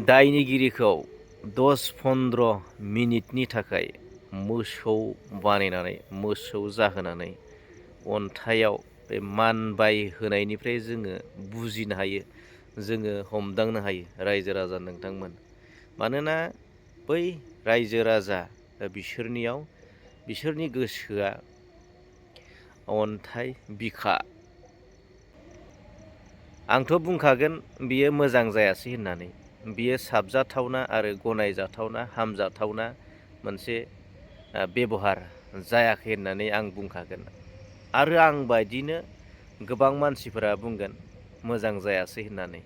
दायनिगिरिखौ 10-15 मिनिटनि थाखाय मोसौ बानायनानै मोसौ जाहोनानै अन्थाइयाव बे मानबाय होनायनिफ्राय जोङो बुजिनो हायो, जोङो हमदांनो हायो रायजो राजा नोंथांमोन। मानोना बै रायजो राजा बिसोरनियाव बिसोरनि गोसोआ अन्थाइ बिखा। आंथ' बुंखागोन बियो मोजां जायासै होननानै। बियो साबजाथावना आरो गनायजाथावना हामजाथावना मोनसे बेबहार जायाखै होननानै आं बुंखागोन। आरो आं बायदिनो गोबां मानसिफोरा बुंगोन मोजां जायासै होननानै।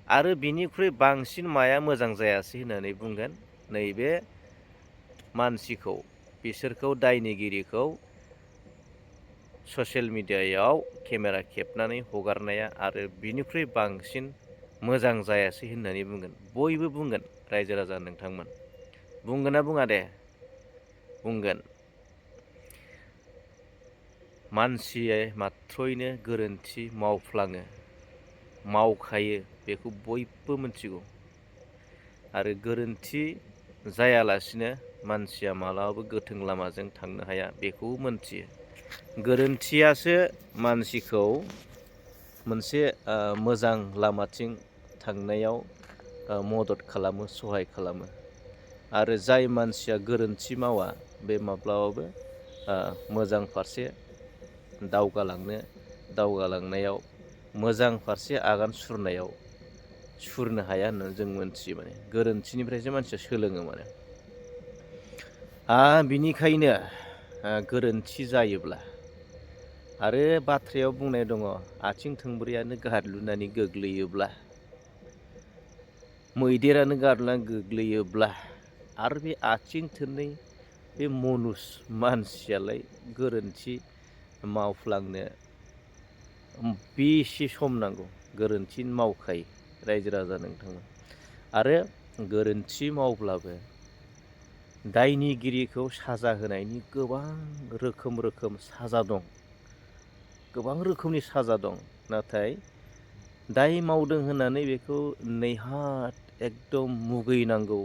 आरो बिनिख्रुइ बांसिन माया मोजां जायासै होननानै बुंगोन, नैबे मानसिखौ बिसोरखौ दायनिगिरिखौ ससियेल मिडियायाव केमेरा खेबनानै हगारनाया आरो बिनिख्रुइ बांसिन मोजां जायासै होननानै बुंगोन। बयबो बुंगोन रायजो राजा नोंथांमोन। बुंगोन ना बुङा दे? बुंगोन। मानसिया माथ्र'यैनो गोरोन्थि मावफ्लाङो, मावखायो, बेखौ बयबो मिथिगौ। आरो गोरोन्थि जायालासिनो मानसिया मालाबाबो गोथों लामाजों थांनो हाया, बेखौबो मोनथियो। गोरोन्थियासो मानसिखौ मोनसे मोजां लामाथिं थांनायाव मदद खालामो, सहाय खालामो। आरो जाय मानसिया गोरोन्थि मावा बे माब्लाबाबो मोजां फारसे दावगालांनायाव मोजां फारसे आगान सुरनो हाया होननानै जों मोनथियो। माने गोरोन्थिनिफ्रायसो मानसिया सोलोङो माने। बिनिखायनो गोरोन्थि जायोब्ला, आरो बाथ्रायाव बुंनाय दङ, आथिं थोंब्रैयानो गादलुनानै गोग्लैयोब्ला, मैदेरानो गादलानानै गोग्लैयोब्ला, आरो बे आथिं थोंनै बे मानसियालाय गोरोन्थि मावफ्लांनो बेसे सम नांगौ? गोरोन्थि मावखायो रायजो राजा नोंथांमोन। आरो गोरोन्थि मावब्लाबो दायनिगिरिखौ साजा होनायनि गोबां रोखोम साजा दं। गोबां रोखोमनि साजा दं। नाथाय दाय मावदों होननानै बेखौ नेहाथ एकदम मुगैनांगौ,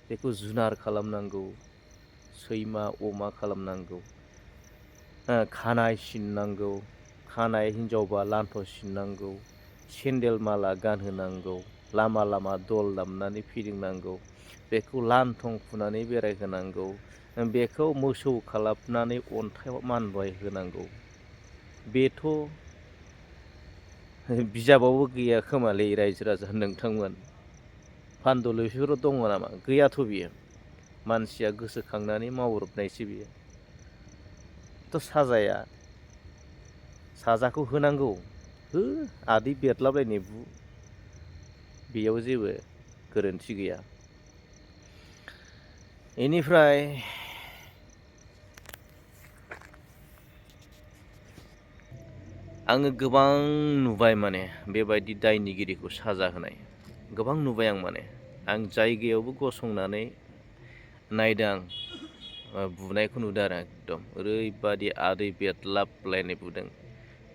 बेखौ जुनार खालामनांगौ, सैमा अमा खालामनांगौ, खानाय सिननांगौ, खानाय हिनजावबा लान्थ' सिननांगौ, सेन्देल माला गानहोनांगौ, लामा लामा दल दामनानै फिदिंनांगौ, बेखौ लान्थं खुनानै बेरायहोनांगौ, बेखौ मोसौ खालाबनानै अन्थाइआव मानबाय होनांगौ, बेथ' बिजाबावबो गैया खोमालै रायजो राजा नोंथांमोन। पान्डुलिपिफोराव दङ नामा? गैयाथ' बियो। मानसिया गोसोखांनानै मावब्रबनायसो बियो। साजाखौ होनांगौ। आदै बेरलाबलायनाय बु, बेयाव जेबो गोरोन्थि गैया। बेनिफ्राय आङो गोबां नुबाय माने बेबायदि दायनिगिरिखौ साजा होनाय। गोबां नुबाय आं माने। आं जायगायावबो गसंनानै नायदों आं। बुनायखौ नुदों आरो एकदम ओरैबादि आदै बेदलाबलायनाय बुदों।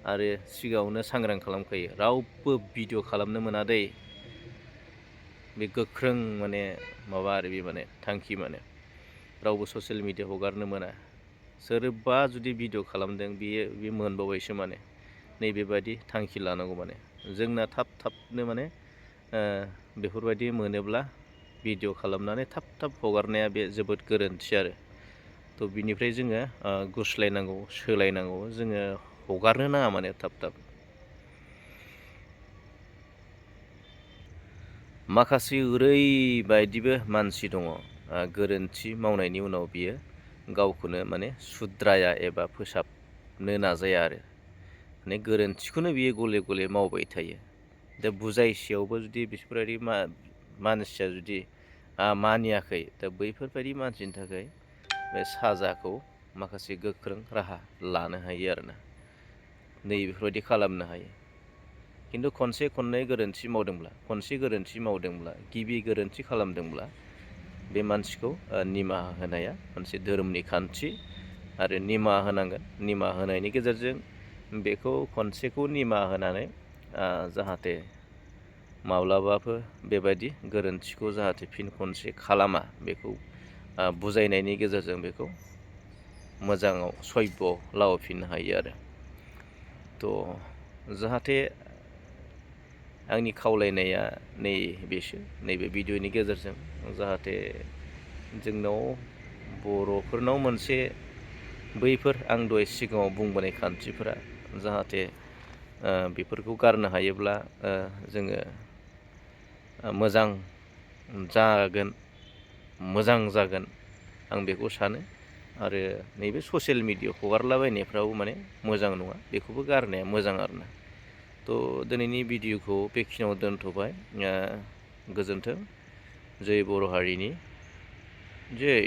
आरो सिगाङावनो सांग्रां खालामखायो, रावबो भिडिअ' खालामनो मोना दै। बे गोख्रों माने माबा आरो बे माने थांखि माने। रावबो ससियेल मिडियाआव हगारनो मोना। सोरबा जुदि भिडिअ' खालामदों बे मोनबावबायसो माने। नैबेबायदि थांखि लानांगौ माने। जोंना थाबनो माने बेफोरबायदि मोनोब्ला भिडिअ' खालामनानै थाब हगारनाया बे जोबोद गोरोन्थि आरो। थ' बिनिफ्राय जोङो गुस्लायनांगौ, सोलायनांगौ, जोङो हगारनो नाङा माने थाब। माखासे ओरैबायदिबो मानसि दङ, गोरोन्थि मावनायनि उनाव बियो गावखौनो माने सुद्राया एबा फोसाबनो नाजाया आरो। माने गोरोन्थिखौनो बियो गले गले मावबाय थायो। दा बुजायसेयावबो जुदि बेफोरबायदि मानसिया जुदि मानियाखै, दा बैफोरबायदि मानसिनि थाखाय बे साजाखौ माखासे गोख्रों राहा लानो हायो आरोना। बेफोरबायदि खालामनो हायो। खिन्थु खनसे गोरोन्थि मावदोंब्ला, गिबि गोरोन्थि खालामदोंब्ला, बे मानसिखौ निमाहा होनाया मोनसे धोरोमनि खान्थि। आरो निमाहा होनांगोन। निमाहा होनायनि गेजेरजों बेखौ खनसेखौ निमाहा होनानै जाहाथे माब्लाबाबो बेबायदि गोरोन्थिखौ जाहाथे फिन खनसे खालामा बेखौ बुजायनायनि गेजेरजों बेखौ मोजाङाव सयब लाबोफिननो हायो आरो। थ' जाहाथे आंनि खावलायनाया नैबे भिडिअ'नि गेजेरजों जाहाथे जोंनाव बर'फोरनाव मोनसे बैफोर आं दहाय सिगाङाव बुंबोनाय खान्थिफोरा जाहाथे बेफोरखौ गारनो हायोब्ला जोङो मोजां जागोन आं बेखौ सानो। आरो नैबे ससियेल मिडियायाव हगारलाबायनायफ्राबो माने मोजां नङा, बेखौबो गारनाया मोजां आरोना। थ' दिनैनि भिडिअ'खौ बेखिनियाव दोनथ'बाय। गोजोन्थों। जै बर' हारिनि जै।